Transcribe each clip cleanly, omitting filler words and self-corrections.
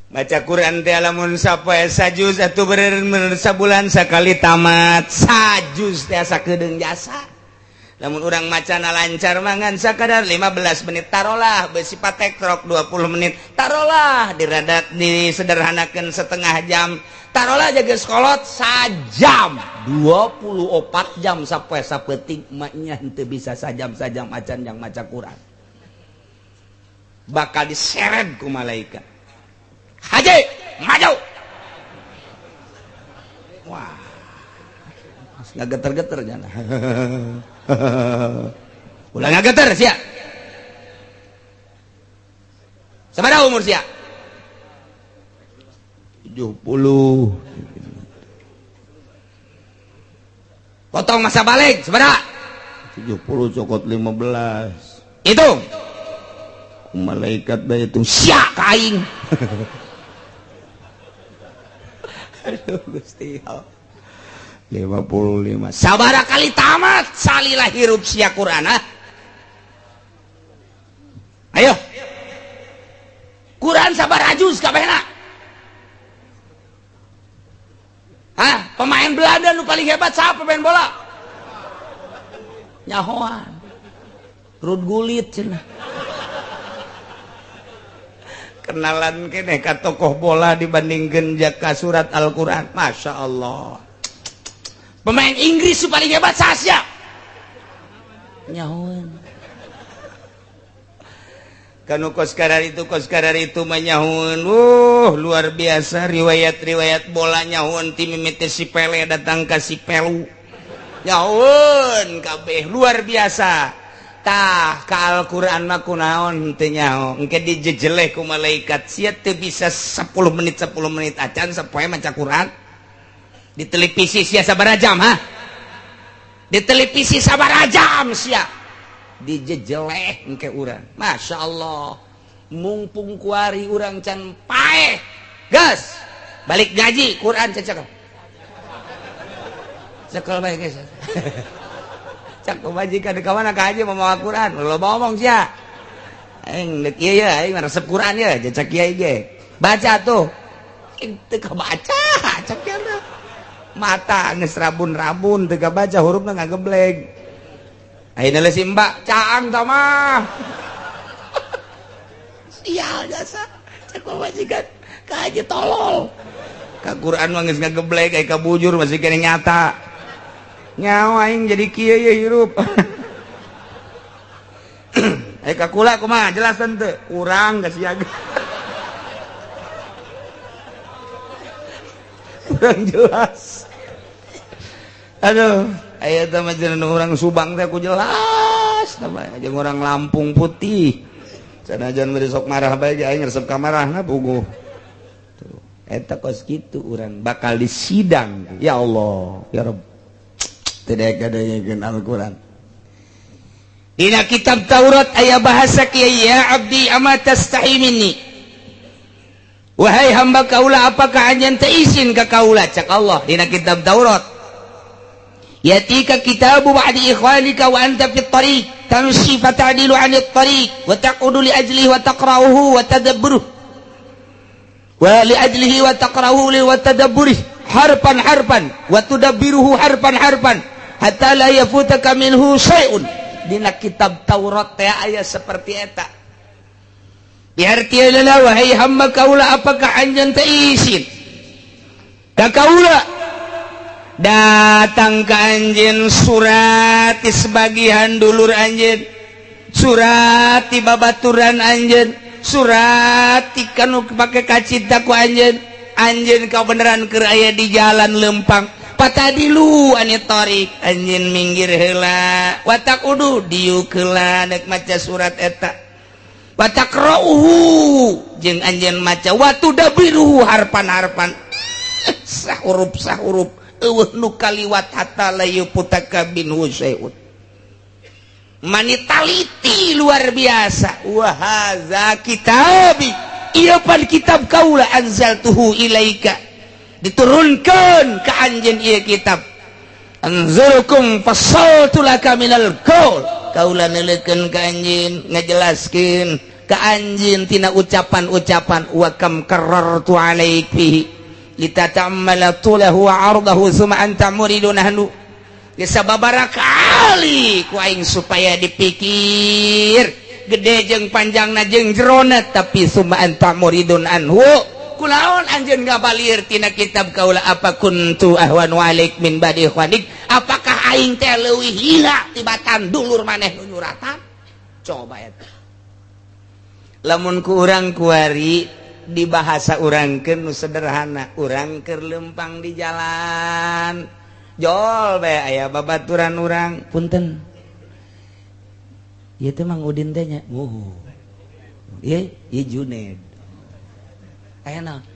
Maca Quran teh lamun sapoe sajuz atuh bener-bener sabulan sakali tamat. Sajuz teh sakedeung jasa. Lamun urang macana lancar mangan sakadar 15 menit, tarolah besi patek trok 20 menit, tarolah diradat disederhanakan setengah jam, tarolah jaga sekolot sajam 24 jam sapoe sapeting maknya henteu bisa sajam-sajam acan yang maca Quran bakal diseret ku malaikat. Haji maju, wah, nggak geter-geter, jangan ulah nggak geter sia. Sabaraha umur sia? 70. Potong masa balik sabaraha? 70 cokot 15. Hitung malaikat bae itu sia ka aing. Aduh Gusti, 55 sabara kali tamat salila hirup sia Quran, ah? Ayo, Quran sabaraha juz kabehna? Hah, pemain Belanda nu paling hebat siapa? Pemain bola nyahoan Ruud Gullit cenah. Kenalan kene ka tokoh bola dibandingkan jaka surat Al-Quran. Masya Allah, pemain Inggris nu paling hebat sasya nyahoan kanu kos karar itu menyahun. Luar biasa riwayat-riwayat bola nyahoan ti mimiti si Pele datang ke si Pelu nyahoan kabeh luar biasa. Tah, ka Al-Qur'an mah kunaon teu nyaho? Engke dijejeleh ku malaikat, sia teu bisa 10 menit 10 menit acan sapoe maca Quran. Di televisi sia sabaraha jam, ha? Di televisi sabaraha jam sia? Dijejeleh engke urang. Masya Allah, mumpung kuari urang can paeh, gas balik ngaji Quran, cekel cekel bae geus. Cak majikan, "Ka mana ka haji mawa Quran?" Lo ngomong sia, "Aing deuk ieu ya, aing resep Quran ya." Cek kiai ge, "Baca tuh." "Teu kabaca," cek kiai, "mata geus rabun-rabun, teu kabaca hurufna ngagebleg." Ayeuna si mbak caang tah mah sial jasa. Cek majikan, "Ka haji tolol ka Quran mah geus ngagebleg, aya ka bujur masih kene nyata." Nyawa aing jadi kieu ye hirup. Eh, ka kula kumaha, jelas teu? Kurang geus siaga, kurang jelas. Aduh, aya teh mah orang Subang teh ku jelas jeung orang Lampung putih. Sanajan besok marah bae, aing resep ka marahna puguh. Tuh eta kos kitu urang bakal disidang. Ya Allah, ya Rabb, tidak ada yang Al-Quran. Dina kitab Taurat aya bahasa kieu, "Ya abdi, ama tastahi minni?" Wahai hamba kaula, apakah anjeun teu isin ka kaula? Cak Allah dina kitab Taurat. "Yatika kitabu ba'di ikhwanika wa anta fit tariq tamshi fata'dilu 'anit tariq wa taqudu li ajlihi wa taqra'uhu wa tadabburuhu wa li ajlihi wa taqra'uhu li wa tadabburihi harfan harfan wa tudabbiruhu harfan harfan hatta la yafutaka minhu syai'un." Dina kitab Taurat teh aya seperti eta. Diartianna, wahai hamba kaula, apakah anjeun teh isin ka kaula? Datang ke anjeun surat ti sebagian dulur anjeun, surat ti babaturan anjeun, surat ti kanu pake kacita ku anjeun. Anjeun kau beneran keur aya di jalan lempang, fata'dilu anit thariq, anjeun minggir heula, wa taqudu, diuk heula nek maca surat eta, wa taqra'uhu, jeung anjeun maca, wa tudabbiruhu harpan-harpan, sahuruf sahuruf, eueuh nu kaliwat, hatta la yafutaka minhu syai'un. Manitaliti luar biasa. "Wa hadza kitabi," ieu pan kitab kaula, "anzaltuhu ilaika," diturunkan ke anjeun ieu kitab, "anzurkum fassaltu laka minal qaul," kaula neuleukeun ka anjeun, ngajelaskeun. Ka anjeun tina ucapan-ucapan wa kam karartu alaik fihi litata'ammala tulahu wa ardahu summa anta muridun nahnu. Geus sababaraha kali ku aing supaya dipikir gede jeung panjangna jeung jerona, tapi summa anta muridun anhu. Kulaon anjeun ngabalir tina kitab kaula? Apa kuntu ahwanu alaik min badi ikhwanik? Apakah aing teh leuwih hina tibatan dulur maneh nu nyuratan? Coba eta lamun ku urang kuari di bahasa urangkeun nu sederhana, urang keur lempang di jalan jol bae aya babaturan urang, "Punten, ieu teh Mang Udin teh nya?" "Oh, ieu ieu Juned." "Aya naon?"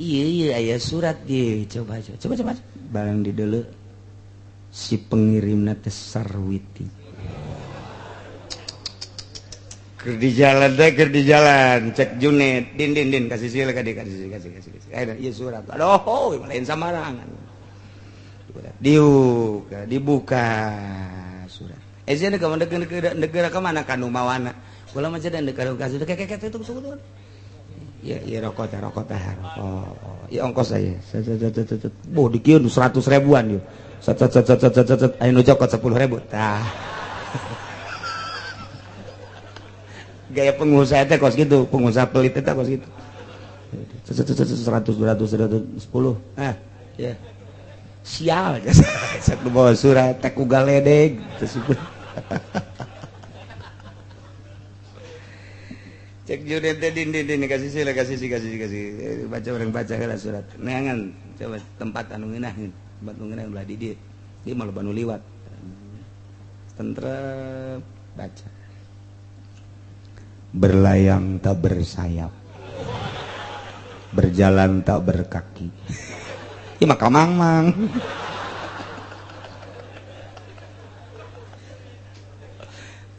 "Iya iya, aya surat ieu." "Coba coba coba coba." Barang dideuleu, si pengirimna teh Sarwiti. Keur di jalan teh, keur di jalan, cek Juned, "Din, din, din, kasih sila ka kasih kasih kasih kasih." "Aya ieu surat." Aduh, lain samarangan. Dibuka, dibuka surat. Eh, sih negara negara ke mana kanu mawana? Kula mah dan negara kasih kayak kayak itu tunggu. Ya, ya rokok teh, rokok teh, rokok. Ya ongkos saya. Boh, dikieu 100 ribuan yo. Set set set set set set, aya nu cokot 10.000. Tah. Gaya pengusaha teh kos gitu, pengusaha pelit teh kos gitu. Set set set, 100, 200, 110. Ah, ya. Sial, set nu bawa surat teh ku galedeg. Cek Juned teh, "Din, din, din, kasih sila, kasih sih, kasih kasih." Baca, orang baca heula surat. Neangan coba tempat anu ngeunah, tempat nu ngeunah belah di dieu. Ieu mah loba nu liwat. Tentrem baca. Berlayang tak bersayap, berjalan tak berkaki. Ieu mah kamang-mang.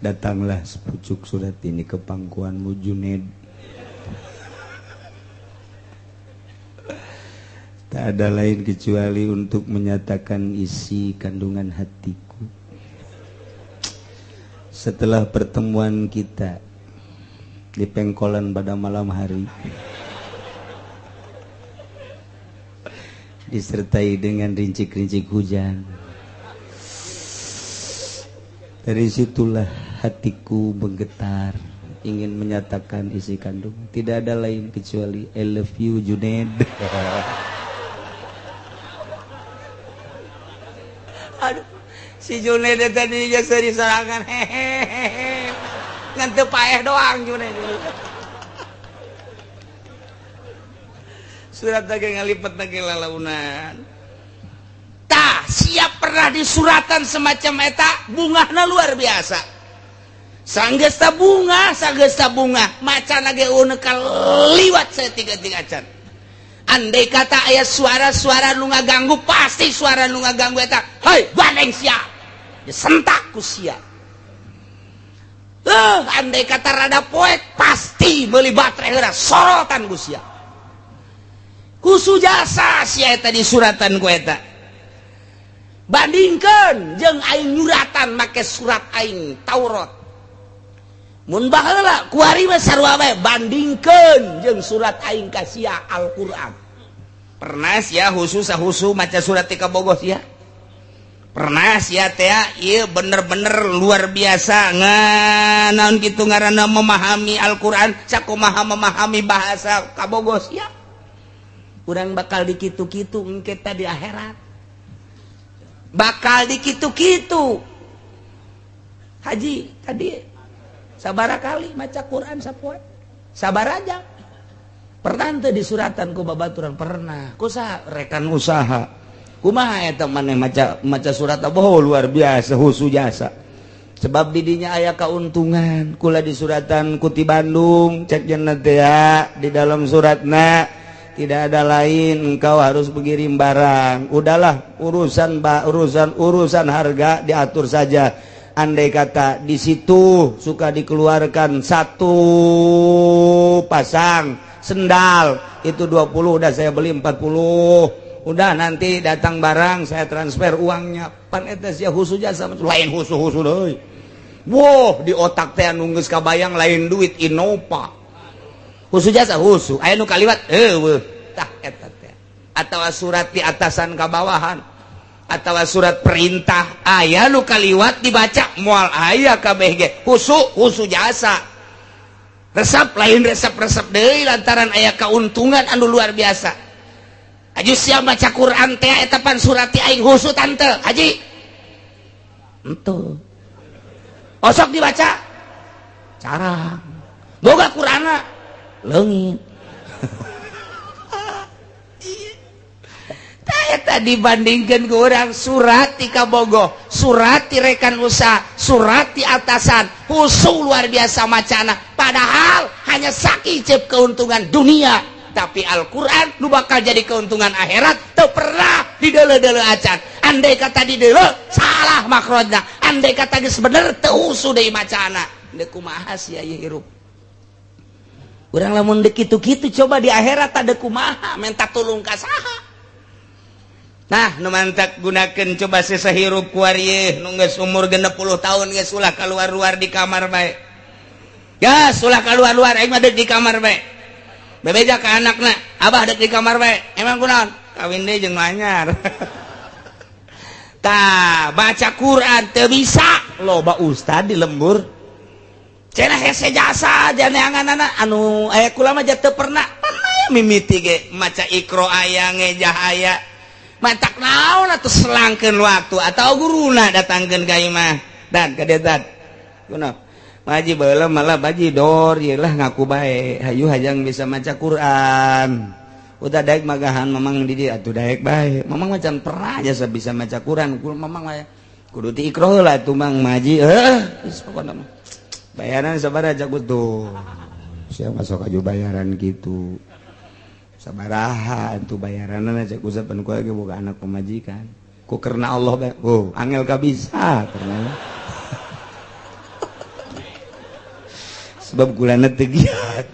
Datanglah sepucuk surat ini ke pangkuanmu, Juned. Tak ada lain kecuali untuk menyatakan isi kandungan hatiku. Setelah pertemuan kita di pengkolan pada malam hari, disertai dengan rincik-rincik hujan, dari situlah hatiku menggetar ingin menyatakan isi kandung. Tidak ada lain kecuali I love you, Juned. Aduh, si Juned tadi jasa diserangan, hehehe, ngan teu paeh doang Juned. Surat lagi ngalipet lagi lalaunan. Tah, siap pernah disuratan semacam eta, bungahna luar biasa. Sanggesta bunga, sanggesta bunga, macan lagi uneka liwat saya tiga-tiga can. Andai kata aya suara-suara nu ngaganggu, pasti suara nu ngaganggu eta, "Hei, bandeng sia." Disentak ku sia. Andai kata rada poek, pasti meuli baterai heula sorotan ku sia. Kusu jasa sia eta disuratan ku eta. Bandingkan jeung aing nyuratan make surat aing Taurat. Mun baheula kuari mah sarua bae, bandingkeun jeung surat aing ka sia Al-Qur'an. Pernah sia khusus khusus maca surat ti kabogoh sia? Pernah sia teh ieu bener-bener luar biasa nganaon kitu ngaranna memahami Al-Qur'an sakumaha memahami bahasa kabogoh sia? Urang bakal dikitu-kitu engke di akhirat. Bakal dikitu-kitu. Haji tadi sabara kali maca Quran sapoe? Sabar aja. Pernah teu disuratan ku babaturan? Pernah. Ku saha? Rekan usaha. Kumaha eta maneh maca maca surat? Oh, luar biasa husu jasa. Sebab didinya aya kauntungan. Kula disuratan ku ti Bandung, cek jenna teh di dalam suratna tidak ada lain, engkau harus mengirim barang. Udahlah, urusan urusan urusan harga diatur saja. Andai kata di situ suka dikeluarkan satu pasang sendal itu 20, udah saya beli 40. Udah, nanti datang barang saya transfer uangnya. Pan eta sia khusus jasa, lain khusus khusus deui. Wow, di otak teh anu geus kabayang lain duit Innova. Khusus jasa khusus. Aya nu kaliwat eueuh. Tah eta teh. Atawa surat di atasan ka bawahan. Atawa surat perintah aya nu kaliwat dibaca moal aya kabeh ge. Khusus khusus jasa. Resep lain resep-resep deui lantaran aya keuntungan anu luar biasa. Haji siap baca Quran teh eta pan surat ti aing khusus tante. Haji. Henteu. Osok dibaca. Carang. Boga Qur'ana leungit. Tah dibandingkan ke orang surat ti kabogoh, surat ti rekan usaha, surat ti atasan, khusus luar biasa macana. Padahal hanya sakicep keuntungan dunia, tapi Al-Qur'an nu bakal jadi keuntungan akhirat teu pernah dideuleu-deuleu acan. Andai kata dideuleu salah makrojna, andai kata geus bener teu husu deui macana. Deuk kumaha sia ieu hirup? Urang lamun deuk kitu-kitu coba di akhirat tah deuk kumaha minta tulung ka saha? Nah, nu mantak gunakeun coba sesahirup kuari nu geus umur 60 tahun geus ulah keluar-luar di kamar bae. Ya, ulah keluar-luar aing mah deuk di kamar bae. Bebeja ka anakna, abah deuk di kamar bae. Emang kunaon? Kawin deui jeung nu anyar. Tah, baca Quran teu bisa. Loba ustad di lembur. Cenah hese jasa janeanganana anu aya kula mah teu pernah. Pernah mimiti ge maca Iqra aya ngejah aya. Matak naon atuh selangkeun waktu atau guruna datangkeun ka imah. Dan ka dieu dan. Kunaon? Maji baheula malah baji dor ieu lah ngaku bae. Hayu hayang bisa maca Quran. Udah daek magahan mamang di dieu atuh daek bae. Mamang macan pernah jasa bisa maca Quran. Mamang mah kudu ti Iqra heula atuh mang maji. Heuh, geus pokona mah. Bayaran sabaraha cak tuh. Sia masuk aju bayaran gitu. Sabaraha atuh bayaranna cek usapan ku ge boga anak pemajikan. Ku karena Allah bae. Oh, angel ka bisa karena. Sebab kulana teu giat.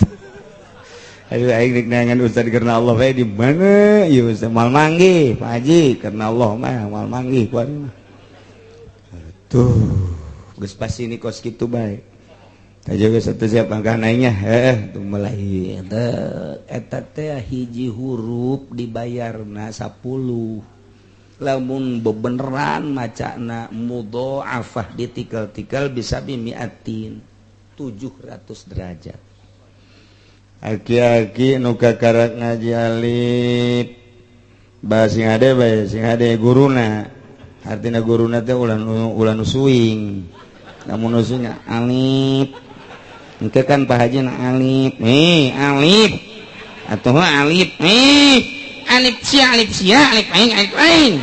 Aduh aing rek neangan ustad karena Allah bae di mana? Ieu ustad moal manggih, Pak Haji, karena Allah mah moal manggih ku aing mah. Tuh, geus pasti ini kos kitu bae. Juga satu siap angka naiknya tuh mulai eta teh hiji huruf dibayarna 10 lamun bebeneran macana mudhoafah ditikal-tikal bisa bimiatin 700 derajat. Aki-aki nu kakarak ngaji alif bah sing hade bae sing hade guruna artina guruna teh ulah nu suing lamun nu suing alif. Engke kan Pak Haji na alif, nih alif, atau alif, nih alif sia, alif aing, alif aing.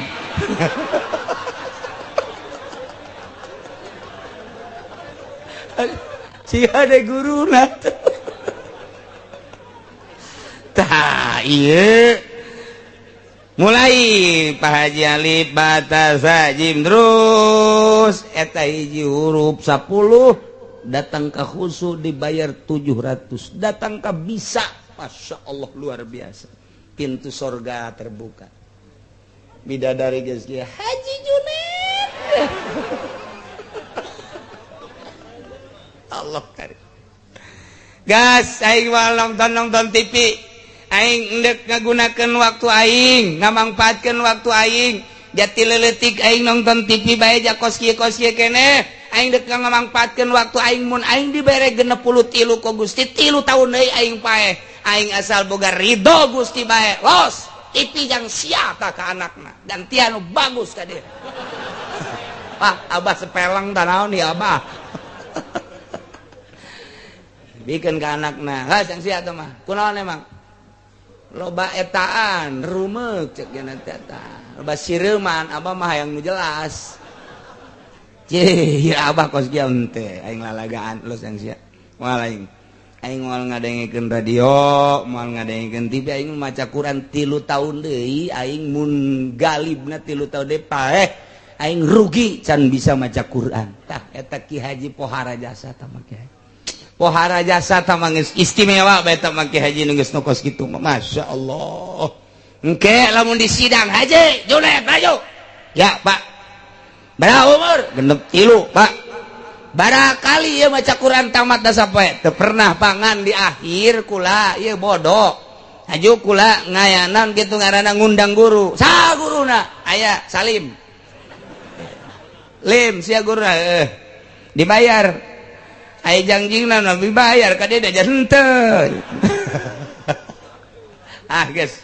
Si ada guru na. Tah, iya. Mulai Pak Haji alif bata jim terus eta hiji huruf 10 datang ke khusu dibayar 700, datang ke bisa, masya Allah luar biasa, pintu sorga terbuka, bidadari geus kieu Haji Junet. Allah karim. Gas aing moal nonton TV, aing endek ngagunakeun waktu aing, ngamangpaatkeun waktu aing, jati leuletik aing nonton TV bae ja kos kieu keneh. Aing dek ngamangpaatkeun waktu aing mun aing dibere 63 ku Gusti 3 tahun deui aing paeh. Aing asal boga ridho Gusti bae. Los, TV jang sia ka anakna. Gantian nu bagus ka dieu. Ah, abah sepeleng tah naon ieu abah. Bikeun ka anakna. Heuh jang sia teh mah. Kunaon emang? Loba etaan, rumeuk cek nya teh eta. Loba sireuman, abah mah hayang nu jelas. Cih, ya abah kos kieu henteu aing lalagaan los yang sia. Moal aing. Aing moal ngadengekeun radio, moal ngadengekeun TV, aing maca Quran 3 tahun deui, aing mun galibna 3 tahun deui paeh, aing rugi can bisa maca Quran. Tah eta Ki Haji pohara jasa tah mah Ki Haji. Pohara jasa tah mah geus istimewa bae tah mah Ki Haji nu geus nu kos kitu mah. Masya Allah. Engke lamun di sidang Haji, Junet maju. Ya, Pak. Berapa umur? 63, Pak. Barangkali ieu maca Quran tamat da sapoe teu pernah pangan di akhir kula ieu bodoh. Haju kula ngayanan gitu ngaranna ngundang guru. Sa guruna? Aya Salim. Lim sia guruna dibayar. Aya jangjingna nabi bayar ka dia henteu. Ah guys,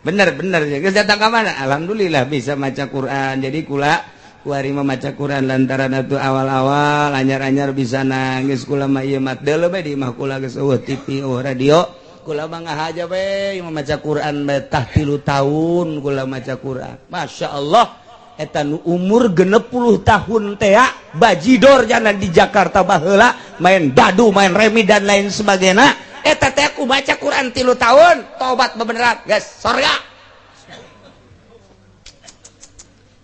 bener bener ya geus datang ka mana? Alhamdulillah bisa maca Quran. Jadi kula kuari maca Quran lantaran atuh awal-awal anyar-anyar bisa nangis kula mah ieu mah deuleu bae di imah kula geus eueuh TV, eueuh radio. Kula mah ngahaja bae maca Quran bae tah 3 tahun kula maca Quran. Masya Allah, eta nu umur 60 tahun teh bajidor jalan di Jakarta baheula main dadu, main remi dan lain sebagainya. Eta teh aku baca Quran 3 tahun, tobat bebeneran, guys, sorga.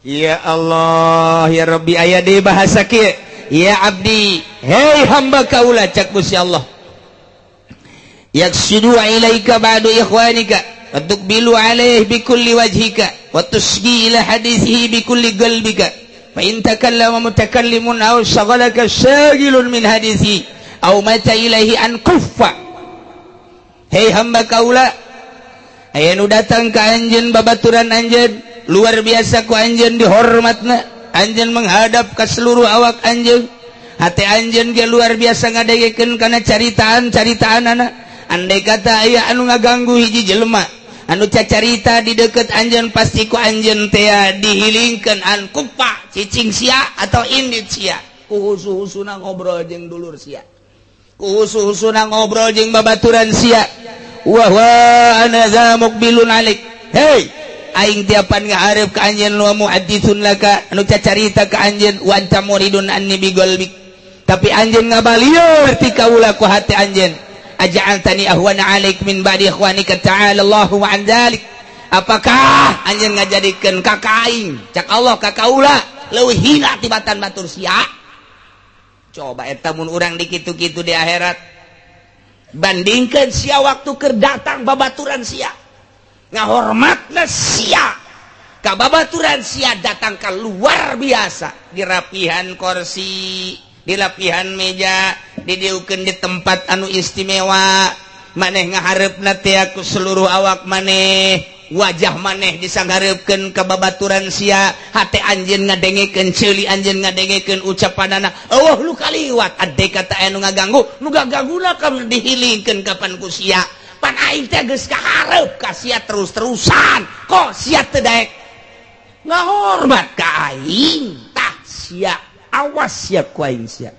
Ya Allah ya Rabbi, aya di bahasa kieu, ya abdi, hei hamba kaula, cak Gusti Allah, yaksidu ilaika ba'du ikhwanika wa tuqbilu alaihi bikulli wajhika wa tusgi ila hadithihi bikulli qalbika, fa in takallama mutakallimun aw shaghalaka syagilun min hadithi aw mata ilaihi an kuffa. Hei hamba kaula, aya nu datang ka anjeun, babaturan anjeun luar biasa ku anjeun dihormatna, anjeun menghadap ke seluruh awak anjeun, hati anjeun ge luar biasa ngadengekeun kana caritaan-caritaan anak. Andai kata aya anu ngaganggu, hiji jelema anu cacarita di deket anjeun, pasti ku anjeun teh dihilingkeun, an kupa cicing sia atau indit sia, ku husu-husuna ngobrol jeung dulur sia, ku husu-husuna ngobrol jeung babaturan sia, wa wa ana za muqbilun alik, hey aing tiapan ngahareup ka anjeun, wa muhadditsun laka, anu cacarita ka anjeun, wa anta muridun anni bi qalbik, tapi anjeun ngabalieur ti kaula ku hati anjeun. Aja'altani ahwana alik min ba'di ikhwanika, ta'ala Allahu an dzalik. Apakah anjeun ngajadikeun ka aing, cak Allah, ka kaula leuwih hina tibatan batur sia? Coba eta mun urang dikitu-kitu di akhirat, bandingkeun sia waktu keur datang babaturan sia ngahormatna sia ka babaturan sia, datang ka luar biasa, dirapihan kursi, dilapihan meja, didiukeun di tempat anu istimewa, maneh ngaharepna teh ku seluruh awak maneh, wajah maneh disanghareupeun ka babaturan sia, hate anjeun ngadengekeun, ceuli anjeun ngadengekeun ucapanana, eueuh lu kaliwat. Ade kata anu ngaganggu, nu gagangguna kam dihilingkeun kapan ku sia? Pan aing teh geus kahareup ka sia terus-terusan, kok sia teu daek ngahormat ka aing? Tah sia, awas sia ku aing sia.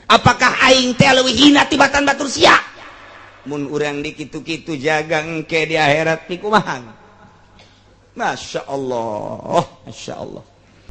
Apakah aing teh leuwih hina tibatan batur sia? Mun urang dikitu-kitu jaga engke di akhirat pikumaha? Masya Allah, Masya Allah.